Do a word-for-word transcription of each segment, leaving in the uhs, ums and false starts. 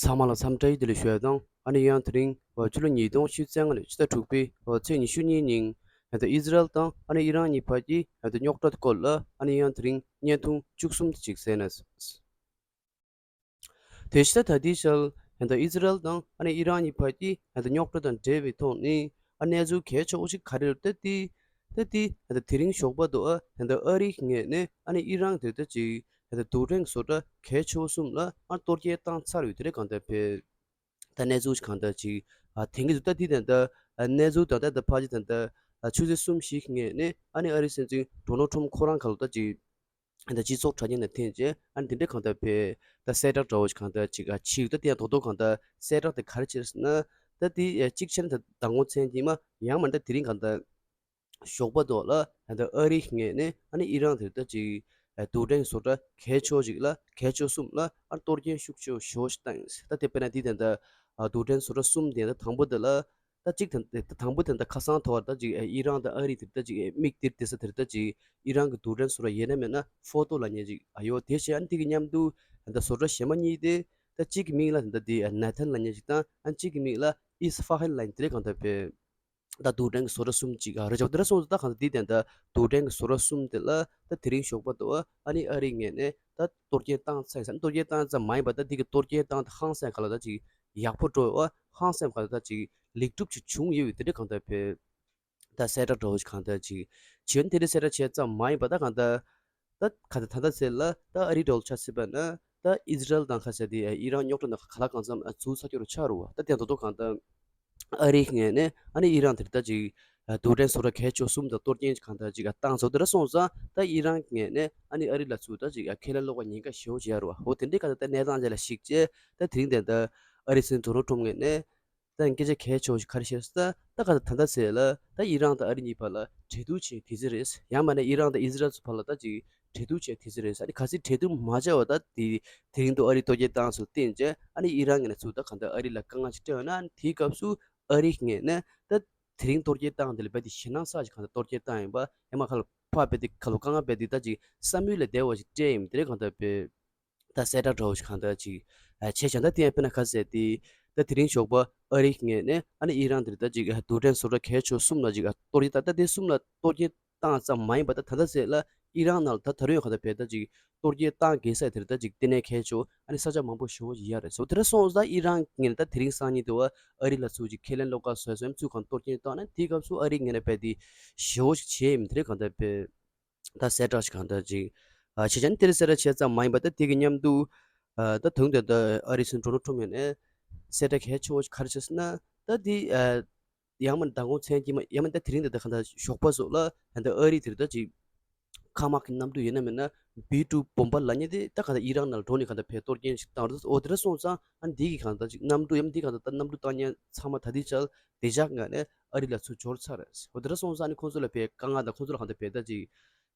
ཚང་མ་ལ་འཚམས་འདྲི་བདེ་ལེགས་ཞུ་ཡ་དང་། ཨ་ནི་ཡང་དེ་རིང་ཕྱི་ལོ་ཉིས་སྟོང་ཉི་ཤུ་རྩ་ལྔ་ནས་ཕྱི་ཟླ་དྲུག་པའི་ཚེས་ཉི་ཤུ་གཉིས་ཉིན་ཨ་ནི་ཨི་ཟི་རལ་དང་ཨ་ནི་ཨི་རན་གཉིས་བར་གྱི་ཨ་ནི་རྙོག་དྲ་སྐོར་ལ་ཨ་ནི་ཡང་དེ་རིང་བརྙན་ཐུང་བཅུ་གསུམ་དེ་ཅིག་གསན་ན། དེ་ཕྱི་ཟླ་ད་ལྟའི་ཆར་ཨ་ནི་ཨི་ཟི་རལ་དང་ཨ་ནི་ཨི་རན་གཉིས་བར་གྱི་ཨ་ནི་རྙོག་དྲ་དང་འབྲེལ་བའི་ཐོག་ནས་ཨ་གནས་ཚུལ་གལ་ཆེ་བོ་ཞིག་ག་རེ་རེད། ད་དེ་ད་དེ་ཨ་ནི་དེ་རིང་ཞོགས་པ་དུ་ཨ་ནི་ཨ་རིའི་ངོས་ནས་ཨ་ནི་ཨི་རན་དེ་ད་ཅིག་ཨ་ནི་རྡུལ་ཕྲན་བཟོ་གྲྭ་གལ་ཆེ་བོ་གསུམ་ལ་ཨ་གཏོར་སྐྱོན་བཏང་ཚར་ཡོད་དེ་རེད། གང་ལྟར་བས་ད་གནས་ཚུལ་གང་ལྟར་ཅིག་ཨ་དེང་གི་ད་དེ་ད་ལྟ་ཨ་གནས་ཚུལ་ད་ལྟ་ད་ཕལ་ཆེར་ད་ལྟ་ཨ་ཆུ་ཚོད་གསུམ་བཞི་ངོས་ནས་ཨ་ནི་ཨ་རིའི་སྲིད་འཛིན་ཌོ་ནལ་ཊམ་ཁོ་རང་ཁ་ལོ་ད་ཅིག་ད་སྤྱི་ཚོགས་དྲ་བརྙན་ནང་འཐེན་རྗེས་ཨ་ནི་དེ་འདྲའི་གང་ལྟར་བས་ད་གསལ་བསྒྲགས་འདྲ་བོ་ཞིག་གང་ལྟར་ཅིག་ཨ་ཕྱིས་ད་དེ་ཡང་དོ་དོ་གང་ལྟར་གསལ་བསྒྲགས་དེ་ག་རེ་བྱས་ཟེར་ན། ད་དེ་ཨ་གཅིག་བྱས་ན་ད་མདང་དགོང་མཚན་དེ་མ་ཡང་མ་ད་དེ་རིང་གང་ལྟར་ཞོགས་པ་དུ་ལ་ད་ཨ་རིའི་ངོས་ནས་ཨ་ནི་ཨི་རན་དེ་ད་ཅིག་ཨ་རྡུལ་ཕྲན་བཟོ་གྲྭ་གལ་ཆེ་ཞིག་ལ་གལ་ཆེ་གསུམ་ལ་ཨ་གཏོར་སྐྱོན་ཤུགས་ཆེ་ཞེ་པོ་ཞིག་བཏང་ཡིན། ད་དེ་དཔེར་ན་དེ་ད་ད་ཨ་རྡུལ་ཕྲན་བཟོ་གྲྭ་གསུམ་དེ་ད་དང་པོ་དེ་ལ་ད་གཅིག་ད་ད་དང་པོ་དེ་ད་ཁ་སང་ཐོག་ད་ཅིག་ཨ་ཨི་རན་དང་ཨ་རི་དེ་ད་ཅིག་ཨ་མིག་སྟེར་དེ་ས་དེ་ད་ཅིག་ཨི་རན་གྱི་རྡུལ་ཕྲན་བཟོ་གྲྭ་ཡོད་ན་མེད་ན་ཕོ་ཏོ་ལབ་མཁན་ཅིག་ཨ་ཡོད། དེ་བྱས་ཨ་ནི་དེ་གི་མཉམ་དུ་ད་བཟོ་གྲྭ་གཞན་མ་གཉིས་དེ་ད་གཅིག་གི་མིང་ལ་ད་དེ་ཨ་ནེ་ཐན་ལབ་མཁན་ཅིག་དང་ཨ་གཅིག་གི་མིང་ལ་ཨིས་ཧྥ་ཧན་ལབ་མཁན་དེ་རེད། གང་ལྟར་བས། ད་རྡུལ་ཕྲན་གྱི་བཟོ་གྲྭ་གསུམ་ཅིག་ཨ་རེད་ཅག་དེ་འདྲ་སོང་ཙང་ད་གང་ལྟར་དེ་དེ་འདྲ་རྡུལ་ཕྲན་གྱི་བཟོ་གྲྭ་གསུམ་དེ་ལ་ད་དེ་རིང་ཞོགས་པ་དུ་ཨ་ནི་ཨ་རིའི་ངོས་ནས་ད་གཏོར་སྐྱོན་བཏང་ཚར་ཡིན་ས། གཏོར་སྐྱོན་བཏང་ཙམ་མ་ཡིན་པ་ད་དེ་གི་གཏོར་སྐྱོན་བཏང་ད་ཧང་སང་ག་ལ་ད་ཅིག་ཡག་པོ་འགྲོ་བ་ཧང་སང་ག་ལ་ད་ཅིག་ལེགས་གྲུབ་ཅིག་བྱུང་ཡོད་པའི་དེ་འདྲ་གང་ལྟར་བས། ད་གསལ་བསྒྲགས་འདྲ་བོ་ཞིག་གང་ལྟར་ཅིག་བྱས་ན་དེ་འདྲ་གསལ་བསྒྲགས་བྱས་ཙམ་མ་ཡིན་པ་ད་གང་ལྟར་ད་ག་ད་ད་ལྟ་ཟེར་ལ་ད་ཨ་རི་འདྲ་བོ་ཆ་སྲིད་པ་ན་ད་ཨི་ཟི་རལ་དང་ཁ་ཟེར་དེ་ཨི་རན་རྙོག་དྲ་ནང་ག་ལ་གང་འཚམ་འཛུལ་ཚར་རྒྱུ་རུ་ཆགས་རུ་བ། ད་དེ་ད་དུང་གང་ལྟར་ཨ་རིའི་ངོས་ནས་ཨ་ནི་ཨི་རན་དེར་ད་ཅིག་རྡུལ་ཕྲན་བཟོ་གྲྭ་གལ་ཆེ་གསུམ་དང་གཏོར་སྐྱོན་གང་ལྟར་ཅིག་བཏང་ཚར་དེ་འདྲ་སོང་ཙང་ད་ཨི་རན་ངོས་ནས་ཨ་ནི་ཨ་རི་ལ་ཚུར་ད་ཅིག་ཁས་ལེན་སློག་པ་ཉེན་ཁ་ཞེ་པོ་ཅིག་ཡོད་རུ་བ། འོ་དེ་འདྲའི་ག་ད་ད་གནས་སྟངས་ཅིག་ལ་གཞིགས་བྱས་ད་དེ་རིང་དེ་ད་ཨ་རིའི་སྲིད་འཛིན་ཌོ་ནལ་ཊམ་ངོས་ནས་ད་སྐད་ཆ་གལ་ཆེ་བོ་ཞིག་ག་རེ་བཤད་ཟེར་ན། ད་ག་ད་ད་ལྟ་ཟེར་ལ་ད་ཨི་རན་དང་ཨ་རི་གཉིས་བར་ལ་འབྲེལ་གཏུག་བྱེད་དུས་ཚོད་རེད། ཡང་མིན་ན་ཨི་རན་དང་ཨི་ཟི་རལ་ཚོ་བར་ལ་ད་ཅིག་འབྲེལ་གཏུག་བྱེད་དུས་ཚོད་རེད། ཨ་ནི་གལ་སྲིད་འབྲེལ་གཏུག་མ་བྱས་པ་ད་དེ་དེ་རིང་དུ་ཨ་རི་གཏོར་སྐྱོན་བཏང་ཚུལ་བསྟན་རྗེས་ཨ་ནི་ཨི་རན་ངོས་ནས་ཚུར་ད་ག་ད་ཨ་རི་ལ་དཀའ་ངལ་ཞིག་སྤྲད་ཡོད་ན། ཨ་ནི་དེའི་སྐབས་སུ་ཨ་རི་ངོས་ནས་ད་དེ་རིང་གཏོར་སྐྱོན་བཏང་དེ་ལ་རྦད་དེ་ཞེད་སྣང་ཚ་ཞིག་ག་ད་གཏོར་སྐྱོན་བཏང་ཡིན་པ་ཡང་མ་ཁ་ལ་ཕར་རྦད་དེ་ཁ་ལོ་དཀའ་ངལ་རྦད་དེ་ད་ཅིག་བསམ་ཡུལ་ལས་འདས་པ་ཞིག་སྤྲད་ཡིན་དེ་རེད། གང་ལྟར་བས། ད་གསལ་བསྒྲགས་འདྲ་བོ་ཞིག་གང་ལྟར་ཅིག་ཨ་བྱས་ཀྱང་ད་དེ་ཡང་དཔེར་ན་ག་ཟེར་ཏེ། ད་དེ་རིང་ཞོགས་པ་ཨ་རིའི་ངོས་ནས་ཨ་ནི་ཨི་རན་དེར་ད་ཅིག་ཨ་རྡུལ་ཕྲན་བཟོ་གྲྭ་གལ་ཆེ་གསུམ་ལ་ཅིག་ཨ་གཏོར་སྐྱོན་ད་ད་དེ་གསུམ་ལ་གཏོར་སྐྱོན་བཏང་ཙམ་མ་ཡིན་པ་ད་ད་ལྟ་ཟེར་ལ་ཨི་རན་ནང་ལ་ད་ད་རུང་ཡང་གང་ལྟར་བས་ད་ཅིག་གཏོར་སྐྱོན་བཏང་དགོས་ས་དེར་ད་ཅིག་ལྟེ་གནས་གལ་ཆེ་ཨ་ནི་ས་ཆ་མང་པོ་ཞེ་པོ་ཅིག་ཡོད་རེད་ཟེར། དེ་འདྲ་སོང་ཙང་ཨི་རན་ངོས་ནས་ད་དེ་རིང་སང་ཉིན་དུ་ཨ་རི་ལ་ཚུར་ཅིག་ཁས་ལེན་སློག་ག་བཟོས་སོང་། ཚུར་གང་གཏོར་སྐྱོན་བཏང་ན་དེའི་སྐབས་སུ་ཨ་རིའི་ངོས་ནས་རྦད་དེ་ཞེ་པོ་ཞིག་བྱས་ཡིན་དེ་རེད། གང་ལྟར་བས། ད་གསལ་བསྒྲགས་ཤིག་གང་ལྟར་ཅིག་ཨ་བྱས་ཙང་དེར་གསལ་བསྒྲགས་བྱས་ཙམ་མ་ཡིན་པ་ད་དེ་གི་མཉམ་དུ་ཨ་ད་དུང་དེ་ད་ཨ་རིའི་སྲིད་འཛིན་ཌོ་ནལ་ཊམ་ངོས་ནས་གསལ་བསྒྲགས་གལ་ཆེ་བོ་ཞིག་ག་རེ་བྱས་ཟེར་ན། ད་དེ་ཨ་ཡང་མིན་ན་མདང་དགོང་མཚན་དཀྱིལ་མ་ཡང་མིན་ན་ད་དེ་རིང་དེ་ད་གང་ལྟར་ཞོགས་པ་སོགས་ལ་ད་ཨ་རི་དེར་ད་ཅིག་མཁའ་དམག་གི་གནམ་གྲུ་ཡིན་ན་མིན་ན་བི་ཊུ་བོམ་བར་ལབ་མཁན་དེ་ད་གང་ལྟར་ཨི་རན་ནང་ལ་འགྲོ་ནས་གང་ལྟར་བས་གཏོར་སྐྱོན་ཞིག་བཏང་རེད། འོ་དེ་འདྲ་སོང་ཙང་ཨ་འདི་གི་གང་ལྟར་ཅིག་གནམ་གྲུ་ཡང་འདི་གང་ལྟར་ད་གནམ་གྲུ་བཏང་མཁན་ཚང་མ་ད་ལྟའི་ཆར་བདེ་འཇགས་ངང་ནས་ཨ་རི་ལ་ཚུར་འབྱོར་ཚར་རེད། འོ་དེ་འདྲ་སོང་ཙང་ཨ་ནི་ཁོང་ཚོ་ལ་བས་དཀའ་ངལ་དང་ཁོང་ཚོ་ལ་གང་ལྟར་བས་ད་ཅིག་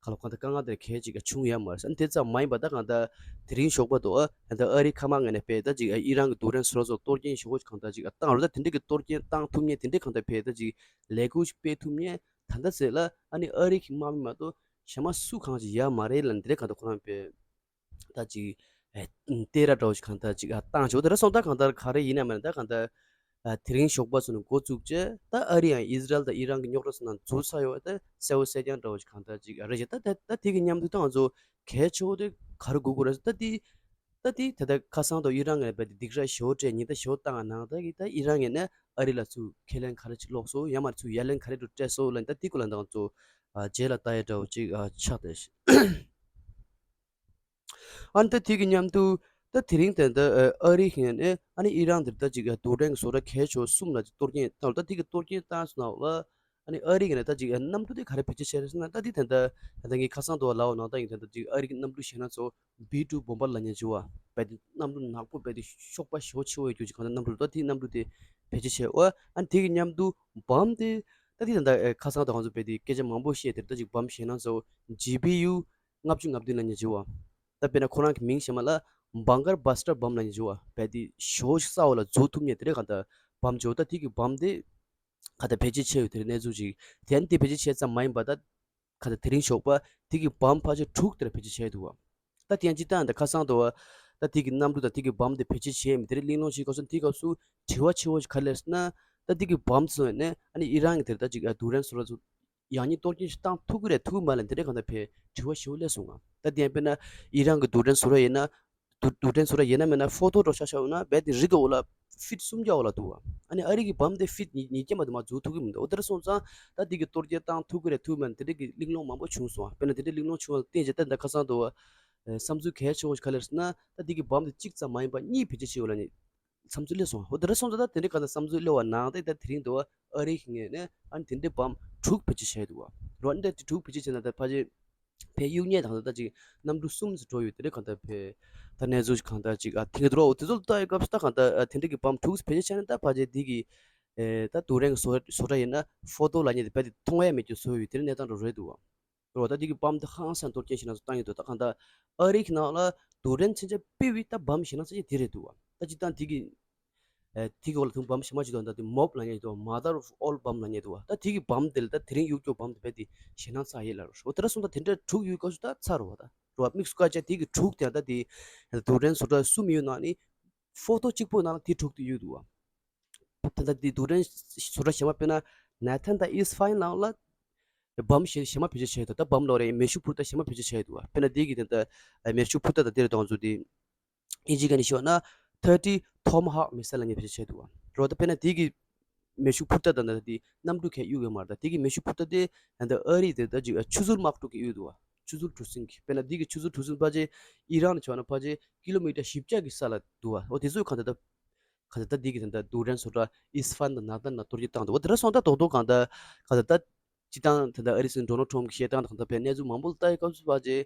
ག་ལ་གང་ལྟར་དཀའ་ངལ་དེ་གལ་ཅིག་བྱུང་ཡོད་མ་རེད། ཨ་ནི་དེ་ཙམ་མ་ཡིན་པ་ད་གང་ལྟར་དེ་རིང་ཞོགས་པ་དུ་ཨ་ད་ཨ་རིའི་མཁའ་དམག་ངོས་ནས་བས་ད་ཅིག་ཨི་རན་གྱི་རྡུལ་ཕྲན་བཟོ་གྲྭ་ཚོ་གཏོར་སྐྱོན་ཞེ་པོ་ཞིག་གང་ལྟར་ཅིག་བཏང་རེད། ད་དེ་འདྲ་གི་གཏོར་སྐྱོན་བཏང་ཐུབ་མཁན་དེ་འདྲ་གང་ལྟར་བས་ད་ཅིག་ལས་འགུལ་ཞིག་སྤེལ་ཐུབ་མཁན་ད་ལྟ་ཟེར་ལ་ཨ་ནི་ཨ་རི་གི་དམག་མི་མ་གཏོགས་གཞན་མ་སུ་གང་ཞིག་ཡོད་མ་རེད་ལབ་ནས་དེ་འདྲ་གང་ལྟར་ཁོ་རང་བས་ད་ཅིག་ཨ་སྟེར་ར་འདྲ་བོ་ཞིག་གང་ལྟར་ཅིག་ཨ་བཏང་ཆོག་དེ་འདྲ་སོང་ད་གང་ལྟར་ག་རེ་ཡིན་ན་མིན་ན་ད་གང་ལྟར་ཨ་དེ་རིང་ཞོགས་པ་ཚོ་ནས་འགོ་བཙུགས་བྱས་ད་ཨ་རི་ཡང་ཨི་ཟི་རལ་དང་ཨི་རན་གྱི་རྙོག་དྲ་སོགས་ནང་འཛུལ་ཚར་ཡོད། ད་གསལ་བོ་གསལ་རྐྱང་འདྲ་བོ་ཞིག་གང་ལྟར་ཅིག་ཨ་རེད་ཅེ། ད་ད་ད་དེ་གི་མཉམ་དུ་ད་ང་ཚོ་གལ་ཆེ་བོ་དེ་ག་རེ་དགོས་དགོས་རེད་ཟེར་ད་དེ་ད་དེ་ད་ལྟ་ཁ་སང་དུ་ཨི་རན་ངོས་ནས་རྦད་དེ་སྡིགས་ར་ཞེ་བོ་སྤྲད་ཉེན་བརྡ་ཞེ་བོ་བཏང་ནང་ད་གི་ད་ཨི་རན་ངོས་ནས་ཨ་རི་ལ་ཚུར་ཁས་ལེན་ག་རེ་ཅིག་སློག་སོང་ཡང་མ་ཚུར་ཡ་ལན་ག་རེ་འགྲོ་སྤྲད་སོང་ལབ་ད་དེ་སྐོར་ལ་ད་ང་ཚོ་ཨ་རྗེས་ལ་ལྟ་ཡ་འདྲ་བོ་ཅིག་ཨ་ཆགས་བསྡད་ཤག་ཨ་ནི་ད་དེ་གི་མཉམ་དུ་ད་དེ་རིང་དེ་འདྲ་ཨ་རི་ངོས་ནས་ཨ་ནི་ཨི་རན་དེར་ད་ཅིག་རྡུལ་ཕྲན་གྱི་བཟོ་གྲྭ་གལ་ཆེ་བ་གསུམ་ལ་ཅིག་གཏོར་སྐྱོན་བཏང་ད་དེ་གི་གཏོར་སྐྱོན་བཏང་སོང་ན་ལ་ཨ་ནི་ཨ་རི་ངོས་ནས་ད་ཅིག་གནམ་གྲུ་དེ་ག་རེ་བེད་སྤྱོད་བྱས་རེད་ཟེར་ན་ད་དེ་དེ་འདྲ་ད་ངས་ཁ་སང་དུ་ལབ་པ་ནང་ད་ཡིན་དེ་འདྲ་ཅིག་ཨ་རི་གི་གནམ་གྲུ་བྱས་ན་ཚོ་བི་ཊུ་བོམ་བར་ལབ་མཁན་ཅིག་ཡོད་པ་རྦད་དེ་གནམ་གྲུ་ནག་པོ་རྦད་དེ་གཤོག་པ་ཞེ་བོ་ཆེ་བོ་ཡོད་རྒྱུ་ཅིག་གང་ལྟར་གནམ་གྲུ་ད་དེ་གནམ་གྲུ་དེ་བེད་སྤྱོད་བྱས་འོ་ཨ་ནི་དེ་གི་མཉམ་དུ་བམ་དེ་ད་དེ་དེ་འདྲ་ཁ་སང་དུ་ང་ཚོ་རྦད་དེ་སྐད་ཆ་མང་པོ་བཤད་དེ་ད་ཅིག་བམ་བྱས་ན་ཚོ་ཇི་པི་ཡུ་ལྔ་བཅུ་ང་བདུན་ལབ་མཁན་ཅིག་ཡོད་པ། ད་དཔེར་ན་ཁོ་རང་གི་མིང་གཞན་མ་ལ་བང་ཀར་བྷ་སི་ཊར་བམ་ལབ་མཁན་ཅིག་ཡོད་པ། རྦད་དེ་ཞེ་བོ་ཞིག་ས་འོག་ལ་འཛུལ་ཐུབ་མཁན་དེ་འདྲའི་གང་ལྟར་བམ་ཅིག་ཡོད། ད་དེ་གི་བམ་དེ་གང་ལྟར་བེད་སྤྱོད་བྱས་ཡོད་དེ་འདྲའི་གནས་ཚུལ་ཅིག་དེ་ཡང་དེ་བེད་སྤྱོད་བྱས་ཙམ་མ་ཡིན་པ་ད་གང་ལྟར་དེ་རིང་ཞོགས་པ་དེ་གི་བམ་ཕལ་ཆེར་དྲུག་དེ་འདྲ་བེད་སྤྱོད་བྱས་འདུག་པ། ད་དེ་ཡང་སྤྱིར་བཏང་ད་ཁ་སང་དུ་ ད་དེ་གི་གནམ་གྲུ་དང་དེ་གི་བམ་དེ་བེད་སྤྱོད་བྱས་མི་དེ་རིགས་གླེང་སློང་བྱེད་སྐབས་སུ། དེའི་སྐབས་སུ་དྲི་བ་ཆེ་བོ་ཞིག་ག་རེ་སླེབས་ཟེར་ན། ད་དེ་གི་བམ་སོང་ནས་ཨ་ནི་ཨི་རན་གྱི་དེར་ད་ཅིག་ཨ་རྡུལ་ཕྲན་བཟོ་འདྲ་ཚོ་ཡང་སྙིང་གཏོར་སྐྱོན་ཞིག་བཏང་ཐུབ་ཀྱི་རེད་ཐུབ་ཀྱི་མ་རེད་དེ་འདྲའི་གང་ལྟར་བས་དྲི་བ་ཞེ་པོ་སླེབས་སོང་ང་། ད་དེ་ཡང་དཔེར་ན་ཨི་རན་གྱི་རྡུལ་ཕྲན་བཟོ་འདྲ་ཡིན་ན། རྡུལ་རྡུལ་ཕྲན་བཟོ་འདྲ་ཡིན་ན་མིན་ན་ཕོ་ཏོ་འདྲ་ཆ་བཞག་ན་རྦད་དེ་རི་གི་འོག་ལ་ཕིཊ་སུམ་བརྒྱ་འོག་ལ་འདུག་བ། ཨ་ནི་ཨ་རི་གི་བམ་དེ་ཕིཊ་ཉིས་ཉིས་བརྒྱ་མ་གཏོགས་མར་འཛུགས་ཐུབ་ཀྱི་མི་འདུག་འོ་དེ་འདྲ་སོང་ཙང་ད་དེ་གི་གཏོར་སྐྱོན་བཏང་ཐུབ་ཀྱི་རེད་ཐུབ་མིན་དེ་འདྲ་གི་གླེང་སློང་མང་པོ་བྱུང་སོང་བ། དཔེར་ན་དེ་འདྲའི་གླེང་སློང་བྱུང་བ་ལ་བརྟེན་བྱས་ད་ད་ཁ་སང་དུ་བ་བསམ་ཚུལ་གལ་ཆེ་བོ་ཞིག་ག་རེ་རེད་ཟེར་ན། ད་དེ་གི་བམ་དེ་གཅིག་ཙམ་མ་ཡིན་པ་གཉིས་བེད་སྤྱོད་བྱེད་དགོས་ལབ་ནས་བསམ་ཚུལ་སླེབས་སོང་བ། འོ་དེ་འདྲ་སོང་ཙང་ད་དེ་འདྲའི་གང་ལྟར་བསམ་ཚུལ་སླེབས་པ་ནང་བཞིན་ད་དེ་རིང་དུ་བ་ཨ་རི་གི་ངོས་ནས་ཨ་ནི་དེ་འདྲའི་བམ་དྲུག་བེད་སྤྱོད་བྱས་འདུག་བ། རོ་ཨ་ནི་ད་དེ་དྲུག་བེད་སྤྱོད་བྱས་ན་ད་ཕལ་ཆེར་ཕའི་གཡུག་ཉེས་དང་ད་ཅིག་གནམ་གྲུ་གསུམ་ཙམ་འགྲོ་ཡོད་དེ་འདྲ་གང་ལྟར་ཕའི་ད་གནས་ཚུལ་གང་ལྟར་ཅིག་ཨ་ཐེངས་འགྲོ་འོ་དེ་ཚོ་ལ་ལྟ་ཡི་སྐབས་སུ་ད་གང་ལྟར་ཨ་དེ་འདྲ་གི་བམ་དྲུག་བེད་སྤྱོད་བྱས་ན་ད་ཕལ་ཆེར་དེ་གི་ཨེ་ད་རྡུལ་ཕྲན་གི་བཟོ་བཟོ་གྲྭ་ཡིན་ན་ཕོ་ཏོ་ལབ་མཁན་དེ་རྦད་དེ་མཐོང་ཡ་མེད་རྒྱུ་བཟོ་ཡོད་དེ་འདྲ་གནས་སྟངས་འགྲོ་རེད་འདུག་བ། རོ་ད་དེ་གི་བམ་དེ་ཧང་སང་གཏོར་སྐྱོན་ཞིག་ནང་སོ་བཏང་ཡོད་འདུག་ད་གང་ལྟར་ཨ་རི་གི་ནང་ལ་རྡུལ་ཕྲན་ཚན་ཆད་སྤེལ་བའི་ད་བམ་ཞེད་སྣང་ཚ་ཅིག་དེ་རེད་འདུག་བ། ད་སྤྱིར་བཏང་དེ་གི་ཨེ་དེ་གི་འོག་ལ་ཐུང་བམ་ཞེ་མ་ཅིག་འདུག་ད་དེ་མོབ་ལབ་མཁན་འདུག Mother of all bomb ལབ་མཁན་འདུག་བ། ད་དེ་གི་བམ་དེ་ལ་ད་དེ་རིང་གཡུག་རྒྱུ་བམ་དེ་རྦད་དེ་ཞེད་སྣང་ཚ་ཡོད་ལབ་རོ། འོ་དེ་འདྲ་སོང་ད་དེ་འདྲ་དྲུག་ཡོད་སྐབས་སུ་ད་ཚར་རོ་བ། ད་རོ་བ་དམིགས་སུ་བཀར་བྱས་དེ་གི་དྲུག་དེ་ད་དེ་རྡུལ་ཕྲན་བཟོ་གྲྭ་གསུམ་ཡོད་ནང་ནས་ཕོ་ཏོ་གཅིག་པོ་ནང་ལ་དེ་དྲུག་དེ་ཡོད་འདུག་བ། ད་ལྟ་དེ་རྡུལ་ཕྲན་བཟོ་གྲྭ་ཞེ་མ་དཔེར་ན་ནེ་ཐན་དང་ཨིས་ཧྥ་ཧན་ནང་ལ་བམ་ཞེ་ཞེ་མ་བེད་སྤྱོད་བྱས་འདུག་ད་བམ་ལོ་རེ་མེ་ཤུགས་འཕུར་མདའ་ཞེ་མ་བེད་སྤྱོད་བྱས་འདུག་བ། དཔེར་ན་དེ་གི་དེ་ལྟ་མེ་ཤུགས་འཕུར་མདའ་དང་དེ་རེད་དང་ཚོ་དེ་ཨིན་ཇི་སྐད་ནས་ཞུས་ན་thirty Tomahawk missile ལབ་མཁན་བེད་སྤྱོད་བྱས་འདུག་བ། རོ་ད་དཔེར་ན་དེ་གི་མེ་ཤུགས་འཕུར་མདའ་དང་ད་དེ་གནམ་གྲུ་གས་གཡུག་ཡོད་མ་རེད། ད་དེ་གི་མེ་ཤུགས་འཕུར་མདའ་དེ་ད་ཨ་རི་དེ་ད་ཅིག་ཆུ་ཟུར་དམག་གྲུ་གས་གཡུག་འདུག་བ། ཆུ་ཟུར་གྲུ་གཟིངས་གི་དཔེར་ན་འདི་གི་ཆུ་ཟུར་གྲུ་གཟིངས་ཕལ་ཆེར་ཨི་རན་ལ་བྱས་ན་ཕལ་ཆེར་ཀི་ལོ་མི་ཊར་བཞི་བརྒྱ་གི་ས་ལ་འདུག་བ། འོ་དེ་ཚོའི་གང་ལྟར་ད་གང་ལྟར་ད་འདི་གི་ད་ལྟ་རྡུལ་ཕྲན་བཟོ་གྲྭ་ཨིས་ཧྥན་དང་ནཱ་ཐན་ལ་གཏོར་རྒོལ་བཏང་འདུག་འོ་དེ་འདྲ་སོང་ད་རྡོག་རྡོག་གང་ལྟར་གང་ལྟར་ད་སྤྱིར་བཏང་ད་ལྟ་ཨ་རི་སྲིད་འཛིན་ཌོ་ནལ་ཊམ་གྱི་བཤད་སྟངས་དང་གང་ལྟར་བས་གནས་ཚུལ་མང་པོ་ལ་ལྟ་ཡི་སྐབས་སུ་ཕལ་ཆེར་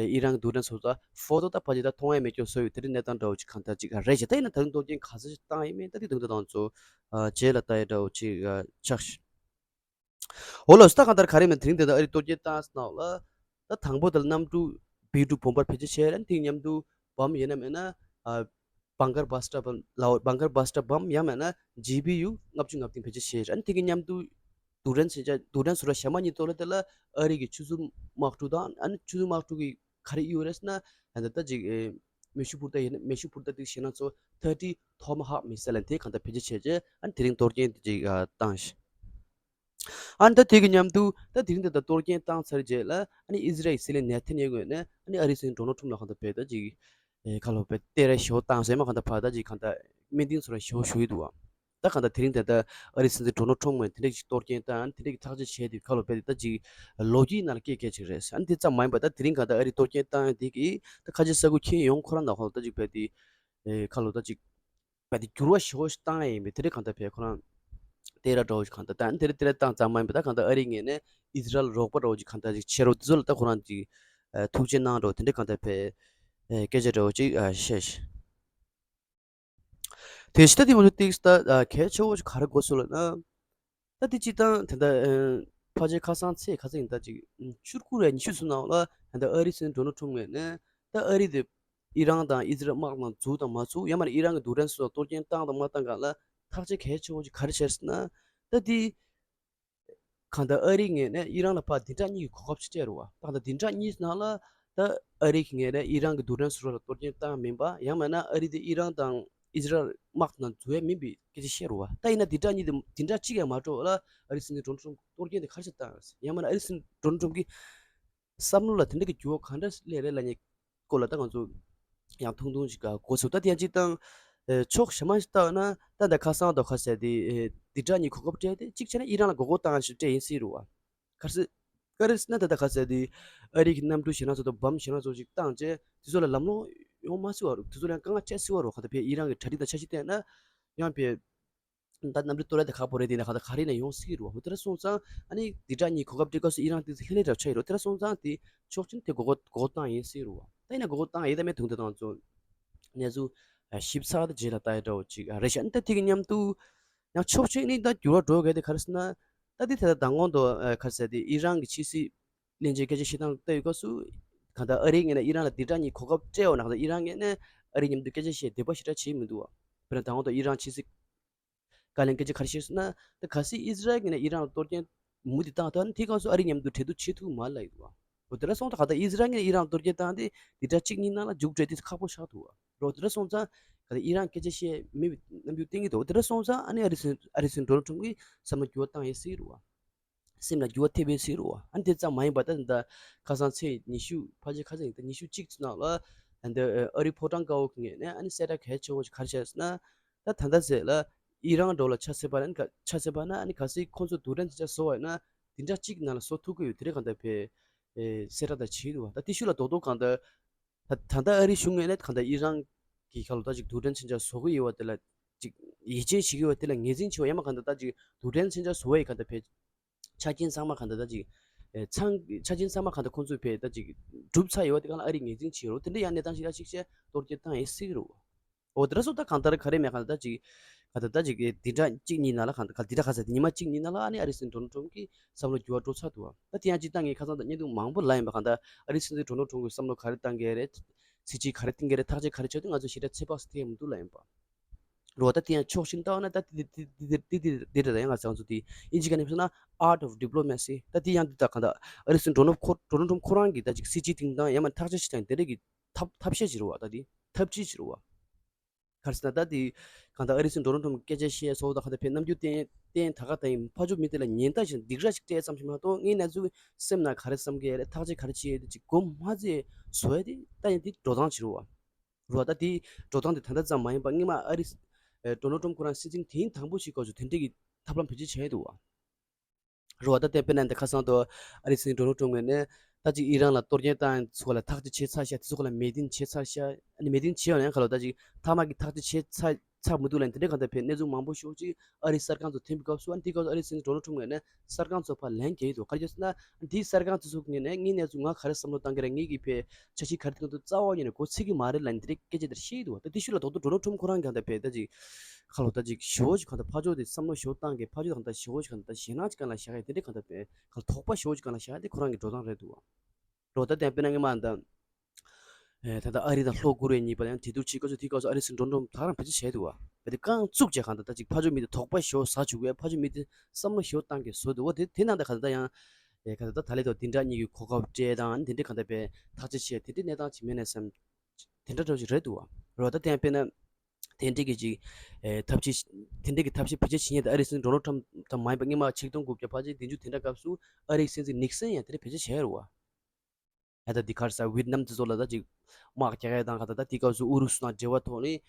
ཨི་རན་གྱི་རྡུལ་ཕྲན་བཟོ་གྲྭ་ཕོ་ཏོ་ད་ཕལ་ཆེར་ད་མཐོང་ཡ་མེད་སྐྱོ་བཟོ་ཡི་དེ་འདྲའི་གནས་སྟངས་འདྲ་བོ་ཅིག་གང་ལྟར་ཅིག་རེད་བྱས། ད་ཡིན་ན་ད་རིང་གཏོར་སྐྱོན་ག་ཚོད་ཅིག་བཏང་ཡིན་མིན་ད་དེ་དུང་ད་དང་ཚོ་རྗེས་ལ་ལྟ་ཡི་འདྲ་བོ་ཅིག་ཆགས་ཤིག་འོ་ལགས་སོ། ད་གང་ལྟར་ག་རེ་མིན་དེ་རིང་དེ་ད་ཨ་རི་གཏོར་སྐྱོན་བཏང་ནང་ལ་ད་དང་པོ་དེ་ལ་གནམ་གྲུ་བི་ཊུ་བོམ་བར་བེད་སྤྱོད་བྱས་རན་དེ་མཉམ་དུ་བམ་ཡིན་ན་མིན་ན་ཨ་བང་ཀར་བྷ་སི་ཊར་བམ་ལའོ་བང་ཀར་བྷ་སི་ཊར་བམ་ཡང་མིན་ན་ཇི་བི་ཡུ་ལྔ་བཅུ་ང་བདུན་བེད་སྤྱོད་བྱས་རན་དེ་གི་མཉམ་དུ་རྡུལ་ཕྲན་ཟེར་བྱ་རྡུལ་ཕྲན་བཟོ་གྲྭ་ཞེ་མ་གཉིས་ཐོག་ལ་དེ་ལ་ཨ་རི་གི་ཆུ་ཟུར་དམག་གྲུ་དང་ཨ་ནི་ཆུ་ཟུར་དམག་གྲུ་གི་ག་རེ་ཡོད་རེད་ཟེར་ན་ད་ལྟ་ཅིག་མེ་ཤུགས་འཕུར་མདའ་ཡིན་ན་མེ་ཤུགས་འཕུར་མདའ་དེ་ཞེད་སྣང་ཚོ་thirty Tomahawk missile ལ་དེ་གང་ལྟར་བེད་སྤྱོད་བྱས་རྗེས་ཨ་ནི་དེ་རིང་གཏོར་སྐྱོན་དེ་ཅིག་བཏང་ཤག་ཨ་ནི་ད་དེ་གི་མཉམ་དུ་ད་དེ་རིང་འདི་ད་གཏོར་སྐྱོན་བཏང་ཚར་རྗེས་ལ་ཨ་ནི་ཨི་ཟི་རལ་གྱི་སྲིད་བློན་ནེ་ཐན་ཡ་ཧུ་ངོས་ནས་ཨ་ནི་ཨ་རིའི་སྲིད་འཛིན་ཌོ་ནལ་ཊམ་ལ་གང་ལྟར་བས་ད་ཅིག་ཨེ་ཁ་ལོ་བས་སྟེར་ར་ཞོ་བཏང་ཟེར་མ་གང་ལྟར་ཕར་ད་ཅིག་གང་ལྟར་སྨོན་འདུན་ཚོ་ར་ཞོ་ཞུ་ཡི་འདུག་བ། ད་གང་ལྟར་དེ་རིང་འདི་ད་ཨ་རིའི་སྲིད་འཛིན་ཌོ་ནལ་ཊམ་ངོས་དེ་འདྲ་ཞིག་གཏོར་སྐྱོན་བཏང་ཨ་ནི་དེ་འདྲ་གི་ཐག་གཅོད་བྱས་ཏེ་ཁ་ལོ་བས་ད་ཅིག་ལོ་རྒྱུས་ནང་ལ་སྐད་སྐད་ཅིག་རེད། ཨ་ནི་དེ་ཙམ་མ་ཡིན་པ་ད་དེ་རིང་གང་ལྟར་ཨ་རི་གཏོར་སྐྱོན་བཏང་ཡ་དེ་གིས་ད་ཁ་ཆེ་ས་ཁུལ་ཁྱོན་ཡོངས་ཁོ་རང་ནང་ཁོ་ལ་ད་ཅིག་བས་དེ་ཨེ་ཁ་ལོ་ད་ཅིག་བས་དེ་འགྱུར་བ་ཞེ་པོ་ཞིག་བཏང་ཡ་ཡིན་པས་དེ་འདྲ་གང་ལྟར་བས་ཁོ་རང་སྟེར་ར་འདྲ་བོ་ཞིག་གང་ལྟར་ད་དེ་འདྲ་སྟེར་ར་བཏང་ཙམ་མ་ཡིན་པ་ད་གང་ལྟར་ཨ་རིའི་ངོས་ནས་ཨི་ཟི་རལ་རོགས་པ་འདྲ་བོ་ཞིག་གང་ལྟར་ཞིག་བྱེད་རོགས་དེ་ཚོ་ལ་ད་ཁོ་རང་ཅིག་ཨ་ཐུགས་རྗེ་གནང་འདྲ་བོ་དེ་འདྲ་གང་ལྟར་བས་ཨ་སྐད་ཆ་འདྲ་བོ་ཅིག་ཨ་བཤད་ཤག་དེ་ཕྱི་ད་དེ་མ་གཏོགས་ཏིག་ད་ཨ་གལ་ཆེ་བོ་ཞིག་ག་རེ་དགོས་སོང་ལབ་ན། ད་དེ་སྤྱིར་བཏང་དེ་འདྲ་ཨ་ཕལ་ཆེར་ཁ་སང་ཚེས་ག་ཚོད་ཡིན་ད་ཅིག་བཅུ་དགུ་རེད་ཉི་ཤུ་ཚོ་ནང་ལ་ད་ལྟ་ཨ་རིའི་སྲིད་འཛིན་ཌོ་ནལ་ཊམ་ངོས་ནས་ད་ཨ་རི་དེ་ཨི་རན་དང་ཨི་ཟི་རལ་དམག་ནང་འཛུལ་དང་མ་འཛུལ་ཡང་མིན་ན་ཨི་རན་གྱི་རྡུལ་ཕྲན་སོགས་གཏོར་སྐྱོན་བཏང་དང་མ་བཏང་གང་ལ་ཐག་གཅོད་གལ་ཆེ་བོ་ཅིག་ག་རེ་བྱས་ཟེར་ན། ད་དེ་གང་ལྟར་ཨ་རིའི་ངོས་ནས་ཨི་རན་ལ་ཕར་བདུན་ཕྲག་གཉིས་ཀྱི་གོ་སྐབས་ཅིག་སྤྲད་རེད་བ། ད་ལྟ་བདུན་ཕྲག་གཉིས་ནང་ལ་ད་ཨ་རིའི་ངོས་ནས་ཨི་རན་གྱི་རྡུལ་ཕྲན་སོགས་ལ་གཏོར་སྐྱོན་བཏང་མིན་པ་ཡང་མིན་ན་ཨ་རི་དེ་ཨི་རན་དང་ཨི་ཟི་རལ་དམག་ནང་འཛུལ་ཡ་མིན་པའི་སྐད་ཆ་བཤད་རེད་བ། ད་ཡིན་ན་བདུན་ཕྲག་གཉིས་དེ་བདུན་ཕྲག་གཅིག་ཡང་མ་འགྲོ་བ་ལ་ཨ་རིའི་སྲིད་འཛིན་ཌོ་ནལ་ཊམ་གཏོར་སྐྱོན་དེ་ག་རེ་བྱས་བཏང་ཡང་མིན་ན་ཨ་རིའི་སྲིད་འཛིན་ཌོ་ནལ་ཊམ་གྱི་བསམ་བློ་ལ་དེ་འདྲ་གི་འགྱུར་བ་ག་འདྲ་སླེབས་རེད་ལབ་མཁན་སྐོར་ལ་ད་ང་ཚོ་ཡང་ཐུང་ཐུང་ཞིག་གོ་ཚུལ་ད་དེ་ཡང་གཅིག་དང་། ཕྱོགས་ཞེ་མ་ཞིག་བལྟས་ན་ད་ལྟ་ཁ་སང་དང་ཁ་སང་དེ་བདུན་ཕྲག་གཉིས་གོ་སྐབས་སྤྲད་དེ་གཅིག་བྱས་ན་ཨི་རན་ལ་མགོ་སྐོར་བཏང་ཞིག་སྤྲད་ཡིན་སྲིད་རེད་བ། ག་རེ་ཟེར་ག་རེ་ཟེར་ན་ད་ལྟ་ཁ་སང་དེ་ཨ་རི་གི་གནམ་གྲུ་ཞེ་ན་ཚོ་དང་བམ་ཞེ་ན་ཚོ་ཞིག་བཏང་རྗེས་དེ་ཚོ་ལ་ལམ་ལྷོང་ཡོང་མ་སྲིད་པ་རེད། དེ་ཚོ་ལ་ཡང་དཀའ་ངལ་འཕྲད་སྲིད་པ་རེད། ག་ད་ཕའི་ཨི་རན་གི་གྲ་སྒྲིག་དང་འཆར་གཞི་བལྟས་ན་ཡང་ཕའི། ད་གནམ་གྲུ་གཏོར་ཡ་དེ་ཁག་པོ་རེད། དེ་ནས་ཁ་ད་ག་རེ་ཡིན་ན་ཡོང་སྲིད་རེད་བ། དེ་འདྲ་སོང་ཙང་ཨ་ནི་བདུན་ཕྲག་གཉིས་གོ་སྐབས་སྤྲད་སྐབས་སུ་ཨི་རན་དེ་ཚོ་ཧེ་ལས་རབ་ཆ་ཡོད་རེད། དེ་འདྲ་སོང་ཙང་དེ་ཕྱོགས་གཅིག་ནས་དེ་མགོ་སྐོར་མགོ་སྐོར་བཏང་ཡིན་སྲིད་རེད་བ། ད་ཡིན་ན་མགོ་སྐོར་བཏང་ཡིན་ད་མེད་དུང་དེ་དང་ཚོ་གནས་ཚུལ་ཞིབ་ཚགས་དེ་རྗེས་ལ་ལྟ་ཡ་འདྲ་བོ་ཅིག་རེད་ཤག་ཨ་ནི་ད་དེ་གི་མཉམ་དུ་ཡང་ཕྱོགས་གཅིག་ནས་ད་འགྱུར་བ་འགྲོ་གི་དེ་ག་རེ་ཟེར་ན། ད་དེ་ད་ལྟ་མདང་དགོང་དུ་ག་རེ་ཟེར་དེ་ཨི་རན་གྱི་ཕྱི་སྲིད་བློན་ཆེན་སྐད་ཆ་བཤད་སྟངས་ལྟ་ཡོད་སྐབས་སུ་གང་ལྟར་ཨ་རིའི་ངོས་ནས་ཨི་རན་ལ་བདུན་ཕྲག་གཉིས་གོ་སྐབས་སྤྲད་འོ་ན་གང་ལྟར་ཨི་རན་ངོས་ནས་ཨ་རི་མཉམ་དུ་སྐད་ཆ་བཤད་འདོད་པ་ཞེ་དྲག་བྱེད་མི་འདུག་བ། དཔེར་ན་མདང་དགོང་དུ་ཨི་རན་ཕྱི་སྲིད་བཀའ་བློན་སྐད་ཆ་ག་རེ་བཤད་ཟེར་ན། ད་གལ་སྲིད་ཨི་ཟི་རལ་གྱིས་ནས་ཨི་རན་ལ་གཏོར་སྐྱོན་མུ་མཐུད་བཏང་ཐལ་ན་དེའི་སྐབས་སུ་ཨ་རི་མཉམ་དུ་གྲོས་བསྡུར་བྱེད་ཐུབ་མ་རེད་ལབ་ཡོད་འདུག་བ། འོ་དེ་འདྲ་སོང་ཙང་གང་ལྟར་ཨི་ཟི་རལ་གྱིས་ནས་ཨི་རན་ལ་གཏོར་སྐྱོན་བཏང་སྟེ་བདུན་ཕྲག་གཅིག་གཉིས་ནང་ལ་མཇུག་སྒྲིལ་དེ་ཁག་པོ་ཆགས་འདུག་བ། རོ། དེ་འདྲ་སོང་ཙང་ག་ད་ཨི་རན་སྐད་ཆ་བཤད་མེད་པའི་རྣམ་འགྱུར་བསྟན་གྱི་འདུག་དེ་འདྲ་སོང་ཙང་ཨ་ནི་ཨ་རི་སྲིད་ཨ་རི་སྲིད་ཌོ་ནལ་ཊམ་གྱིས་བསམ་བློ་འགྱུར་བ་བཏང་ཡས་སྲིད་རུ་བ། སེམས་ལ་འགྱུར་བ་ཐེབས་པའི་སྲིད་རུ་བ། ཨ་ནི་དེ་ཙམ་མ་ཡིན་པ་ད་ད་ཁ་སང་ཚེས་ཉི་ཤུ་ཕལ་ཆེར་ཁ་སང་ད་ཉི་ཤུ་གཅིག་ཙམ་ནང་ལ་ད་ཨ་རི་ཕོ་བྲང་དཀར་པོ་གི་ངོས་ནས་ཨ་ནི་གསལ་བསྒྲགས་གལ་ཆེ་བོ་ཞིག་ག་རེ་བྱས་ཟེར་ན། ད་ད་ལྟ་ཟེར་ལ་ཨི་རན་འགྲོ་ལ་ཆ་ཚད་པ་ན་ཆ་ཚད་པ་ན་ཨ་ནི་གལ་སྲིད་ཁོང་ཚོ་རྡུལ་ཕྲན་དེ་ཆ་བཟོ་བ་ཡིན་ན་དེ་འདྲ་གཅིག་ནང་ལ་བཟོ་ཐུབ་ཀྱི་ཡོད་དེ་རེད། གང་ལྟར་བས་གསལ་བསྒྲགས་ད་བྱེད་འདུག་བ། ད་དེ་ཤུལ་ལ་རྡོག་རྡོག་གང་ལྟར་ད་ད་ལྟ་ཨ་རི་གཞུང་ངོས་ནས་གང་ལྟར་ཨི་རན་གྱི་ཁ་ལོ་ད་ཅིག་རྡུལ་ཕྲན་མཚོན་ཆ་བཟོ་གི་ཡོད་པ་དེ་ལ་ཅིག་ཡིད་ཆེས་བྱེད་ཀྱི་ཡོད་པ་དེ་ལ་ངོས་འཛིན་བྱེད་པ་ཡང་མ་གང་ལྟར་ད་ཅིག་རྡུལ་ཕྲན་མཚོན་ཆ་བཟོ་བའི་གང་ལྟར་བས་ཆ་རྐྱེན་ཚང་མ་གང་ལྟར་ད་ཅིག་ཚང་ཆ་རྐྱེན་ཚང་མ་གང་ལྟར་ཁོང་ཚོས་བས་ད་ཅིག་གྲུབ་ཚར་ཡོད་པ་དེ་གང་ལ་ཨ་རི་ངོས་འཛིན་བྱེད་རོགས། དེ་འདྲ་ཡང་གནས་སྟངས་ཤིག་ལ་ཅིག་བཤད་གཏོར་སྐྱོན་བཏང་ཡས་སྲིད་རོགས། འོ་དེ་འདྲ་སོང་ད་གང་ལྟར་ག་རེ་མེད་གང་ལྟར་ད་ཅིག་གང་ལྟར་ད་ཅིག་དེ་འདྲ་གཅིག་གཉིས་ནང་ལ་གང་ལྟར་ག་དེ་འདྲ་ག་ས་དེ་ཉི་མ་གཅིག་གཉིས་ནང་ལ་ཨ་ནི་ཨ་རི་སྲིད་འཛིན་ཌོ་ནལ་ཊམ་གྱི་བསམ་བློ་འགྱུར་བ་འགྲོ་ཚར་འདུག་བ། ད་དེ་ཡང་སྤྱིར་བཏང་གི་ཁ་སང་ད་བརྙན་ཐུང་མང་པོ་ལ་ཡིན་པ་གང་ལྟར་ཨ་རི་སྲིད་འཛིན་ཌོ་ནལ་ཊམ་གྱི་བསམ་བློ་ག་རེ་བཏང་གི་རེད། སྲིད་ཇུས་ག་རེ་བཏིང་གི་རེད། ཐག་གཅོད་ག་རེ་བྱས་ཏེ་ང་ཚོ་ཞེ་དྲག་ཚོད་དཔག་སུ་ཐེག་མི་འདུག་ལ་ཡིན་པ། རོ་ད་དེ་ཡང་ཕྱོགས་ཤིག་ནས་བལྟས་ན་ད་དེ་དེ་དེ་དེ་དེ་དེ་དེ་རེད། ད་ཡང་ང་ཚོ་དེ་ཨིན་ཇི་སྐད་ནས་ཕེབས་ན་art of diplomacy ད་དེ་ཡང་འདི་ད་གང་ལྟར་ཨ་རི་སྲིད་འཛིན་ཌོ་ནལ་ཁོ་ཌོ་ནལ་ཊམ་ཁོ་རང་གིས་ད་ཅིག་སྲིད་ཇུས་བཏིང་སྟངས་ཡང་མ་ཐག་གཅོད་བྱེད་སྟངས་དེ་འདྲ་གི་ཐབས་ཐབས་ཤེས་བྱེད་རོགས་བ། ད་དེ་ཐབས་ཇུས་བྱེད་རོགས་བ། ག་རེ་ཟེར་ན་ད་དེ་གང་ལྟར་ཨ་རི་སྲིད་འཛིན་ཌོ་ནལ་ཊམ་སྐད་ཆ་བཤད་སོགས་ད་གང་ལྟར་བས་རྣམ་འགྱུར་བསྟན་བསྟན་ད་ག་ད་ཡིན་ཕ་ཕྱོགས་མི་དེ་ལ་ཉེན་བརྡ་ཞིག་སྡིགས་ར་ཞིག་སྤྲད་ཙམ་ཞིག་མ་གཏོགས་ངའི་གནས་ཚུལ་སེམས་ནང་ག་རེ་བསམ་གི་རེད། ཐག་གཅོད་ག་རེ་བྱེད་ཡས་དེ་ཅིག་གོ་མ་ཚོད་བཟོ་ཡས་དེ་ད་ཡང་དེ་འགྲོ་སྟངས་བྱེད་རོགས་བ། རོ་ད་དེ་འགྲོ་སྟངས་དེ་ད་ལྟ་ཙམ་མ་ཡིན་པ་སྔོན་མ་ཨ་རི་སི་ཨེ་ཌོ་ནལ་ཊམ་ཁོ་རང་སྲིད་འཛིན་དེའི་དང་པོ་ཞིག་སྐབས་སུ་དེ་འདྲས་ཀྱི་ཐབས་ལམ་བེད་སྤྱོད་བྱས་འདུག་བ། རོ་ད་དེ་དཔེར་ན་འདི་ཁ་སང་དུ་ཨ་རི་སྲིད་འཛིན་ཌོ་ནལ་ཊམ་ངོས་ནས་ད་ཅིག་ཨི་རན་ལ་གཏོར་སྐྱོན་བཏང་ཚུལ་ལ་ཐག་གཅོད་བྱས་ཚར་ཤག་དེ་ཚོ་ལ་མོས་མཐུན་བྱས་ཚར་ཤག་ཨ་ནི་མོས་མཐུན་བྱས་ཡོད་ན་ཡང་ཁ་ལོ་ད་ཅིག་མཐའ་མ་གི་ཐག་གཅོད་བྱས་ཚར་ཚར་མི་འདུག་ལ་དེ་འདྲས་གང་ལྟར་བས་གནས་ཚུལ་མང་པོ་ཞིག་ཅིག་ཨ་རི་གསར་ཁང་ཚོ་ཐོན་པའི་སྐབས་སུ་ཨ་ནི་དེའི་སྐབས་སུ་ཨ་རི་སྲིད་འཛིན་ཌོ་ནལ་ཊམ་ངོས་ནས་གསར་ཁང་ཚོ་ཕར་ལན་བརྒྱབ་ཡོད་འདུག་ག་རེ་བྱས་ཟེར་ན། འདིའི་གསར་ཁང་དེ་ཚོ་ངོས་ནས་ངའི་གནས་ཚུལ་ང་ག་རེ་བསམ་བློ་བཏང་གི་རེད། ངེད་ཀྱི་ཕའི་འཆར་གཞི་ག་རེ་བཏིང་འདུག་རྩ་བ་ཉིད་ནས་གོ་ཚོད་ཀྱི་མ་རེད་ལབ་ནས་དེ་འདྲའི་སྐད་ཆ་དེ་བཤད་འདུག་ད་དེ་ཤུལ་ལ་རྡོག་རྡོག་ཌོ་ནལ་ཊམ་ཁོ་རང་གིས་གང་ལྟར་བས་ད་ཅིག་ཁ་ལོ་ད་ཅིག་ཞེ་པོ་ཅིག་གང་ལྟར་ཕར་ཕྱོགས་དེ་བསམ་བློ་ཞེ་པོ་བཏང་གི་ཕར་ཕྱོགས་གང་ལྟར་ཞེ་པོ་ཅིག་གང་ལྟར་ཞེད་སྣང་ཅིག་གང་ལ་བཞག་ཡ་དེ་འདྲའི་གང་ལྟར་བས་གང་ལ་དོགས་པ་ཞེ་པོ་ཅིག་གང་ལ་བཞག་ཡ་དེ་ཁོ་རང་གི་འགྲོ་སྟངས་རེད་འདུག་བ། རོ་ད་དེ་དཔེར་ན་སྔོན་མ་ད། ཨེ་ད་ལྟ་ཨ་རི་དང་ལྷོ་ཀོ་རི་ཡ་གཉིས་བར་ཡང་འབྲེལ་གཏུག་བྱེད་སྐབས་སུ་དེའི་སྐབས་སུ་ཨ་རི་སྲིད་འཛིན་ཌོ་ནལ་ཊམ་ད་རང་བེད་སྤྱོད་བྱས་འདུག་བ། དེ་རྐང་བཙུགས་བྱས་གང་ལྟར་ད་ཅིག་ཕར་ཕྱོགས་མི་དེ་དོགས་པ་ཞེ་པོ་ཟ་བཅུག་པས་ཕར་ཕྱོགས་མི་དེ་བསམ་བློ་ཞེ་པོ་བཏང་གི་བཟོ་འདུག་བ། དེ་དེ་ནང་ད་ག་ད་ཡང་། ཨེ་ག་ད་ད་ད་ལས་དོ་དེ་འདྲ་གཉིས་ཀྱི་གོ་སྐབས་སྤྲད་དང་དེ་འདྲ་གང་ལྟར་བས་ཐག་གཅོད་བྱས་དེ་འདྲའི་གནས་སྟངས་ཅིག་མེད་ནས་བསམ། དེ་འདྲ་འདྲ་བོ་ཞིག་རེད་འདུག་བ། རོ་ད་དེ་ཡང་དཔེར་ན། དེ་འདྲའི་གི་ཅིག་ཨེ་ཐབས་ཤེས། དེ་འདྲའི་གི་ཐབས་ཤེས་བེད་སྤྱོད་བྱེད་མཁན་དེ་ཨ་རི་སྲིད་འཛིན་ཌོ་ནལ་ཊམ་དང་མ་ཡིན་པ་སྔོན་མ་ཆིག་སྟོང་དགུ་བརྒྱ་ཕལ་ཆེར་བདུན་ཅུ་དེ་འདྲ་སྐབས་སུ་ཨ་རིའི་སྲིད་འཛིན་ནིག་སན་ཡང་དེ་འདྲ་བེད་སྤྱོད་བྱས་རེད་བ། ཨ་ད་འདི་ག་རེ་ཟེར་ཝི་ཡེད་ནམ་དེ་ཚོ་ལ་ད་ཅིག་དམག་རྒྱག་ཡ་དང་ག་ད་ད་དེ་སྐབས་སུ་ཨུ་རུ་སུ་དང་འབྲེལ་བ་ཐོག་ནས་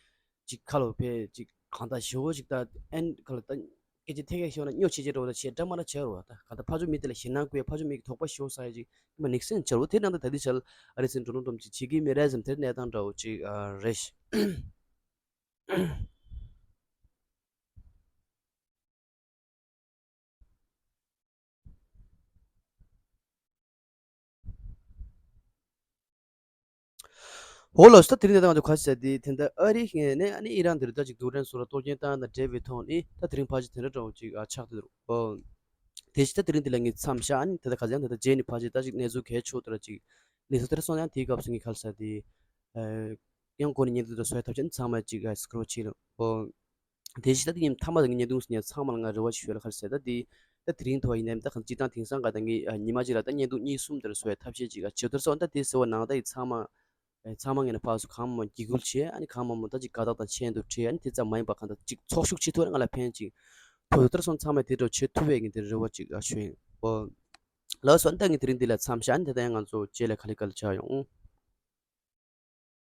ཅིག་ཁ་ལོ་ཕེ་ཅིག་གང་ལྟར་ཞེ་པོ་ཅིག་ད་ཨན་ཁ་ལོ་ད་སྐད་ཆ་ཐད་ཀར་ཤོད་ན་སྨྱོ་ཆེ་ཆེ་འགྲོ་ད་བྱས་འདྲ་མ་འདྲ་བྱས་རོ། ད་ག་ད་ཕར་ཕྱོགས་མི་དེ་ལ་ཞེད་སྣང་སྐུལ་ཡ་ཕར་ཕྱོགས་མི་གི་དོགས་པ་ཞེ་པོ་ཟ་ཡ་ཅིག་མ་ནིག་སན་བྱས་རོ། དེ་ནང་ད་ད་དེ་ཆ་ལ་ཨ་རི་སྲིད་འཛིན་ཌོ་ནལ་ཊམ་ཅིག་བྱེད་ཀྱི་མེད་རེད་བསམ་དེ་གནས་སྟངས་འདྲ་བོ་ཅིག་རེད། འོ་ལགས་སོ། ད་དེ་རིང་ད་ང་ཚོ་ག་རེ་ཟེར་དེ་དེ་འདྲ་ཨ་རིའི་ངོས་ནས་ཨ་ནི་ཨི་རན་དེར་ད་ཅིག་རྡུལ་ཕྲན་སོགས་ལ་གཏོར་སྐྱོན་བཏང་དང་འབྲེལ་བའི་ཐོག་ནས་ད་དེ་རིང་ཕལ་ཆེར་དེ་འདྲ་འདྲ་བོ་ཅིག་ཨ་ཆགས་བསྡད་འདུག་ཨོ། དེ་བཞིན་ད་དེ་རིང་འདི་ལ་ངས་མཚམས་བཞག་ཨ་ནི་ད་ལྟ་ག་ཚོད་ཡང་ད་ལྟ་རྗེས་ནས་ཕལ་ཆེར་ད་ཅིག་གནས་ཚུལ་གལ་ཆེ་དེ་འདྲ་ཅིག་གནས་ཚུལ་དེ་འདྲ་སོང་ཡང་དེའི་སྐབས་སུ་ངས་ག་རེ་ཟེར་དེ། ཨ། ཡང་སྒོ་ནས་བརྙན་ཐུང་དེ་བཟོ་ཡ་ཐབས་ཆེན་ཚང་མ་ཅིག་ཨ་སི་ཀྲོལ་བྱེད་ལ། ཨོ། དེ་བཞིན་ད་དེ་ཉིན་མཐའ་མ་དང་བརྙན་ཐུང་ཟིན་ཡ་ཚང་མ་ལ་ང་རེ་བ་ཞུ་ཡ་ལ་ག་རེ་ཟེར་ད་དེ། ད་དེ་རིང་ཐོག་ཡིན་ནའི་ད་གང་སྤྱིར་བཏང་དེང་སང་ག་ད་ངས་ཨ་ཉི་མ་གཅིག་ལ་ད་བརྙན་ཐུང་གཉིས་གསུམ་དེ་འདྲ་བཟོ་ཡ་ཐབས་ཤེས་ཅིག་ཨ་བྱེད་དོར་སོང་ད་དེ་ཟེར་བ་ནང་ད་ཡི་ཚང་མ། ཨེ་ཚང་མ་ངས་ནས་ཕར་ཚུར་གང་མང་འཇིགས་སྐུལ་བྱས་ཨ་ནི་གང་མང་མང་ད་ཅིག་དགའ་རྟགས་དང་མཆན་དུ་བྲིས་ཨ་ནི་དེ་ཙམ་མ་ཡིན་པ་གང་ད་ཅིག་ཚོགས་ཞུགས་བྱེད་ཐུབ་ན་ང་ལ་ཕན་ཅིག་ཐོག་ཡོད་དོར་སོང་ཚང་མས་དེ་འདྲ་བྱེད་ཐུབ་པའི་ངས་དེ་རེ་བ་ཅིག་ཨ་ཞུ་ཡིན། ཨོ། ལགས་སོ། ཨ་ནི་ད་ངས་དེ་རིང་འདི་ལ་མཚམས་བཞག་ཨ་ནི་ད་ལྟ་ཡང་ང་ཚོ་རྗེས་ལ་ག་ལེ་ག་ལེ་བྱ་ཡོང་།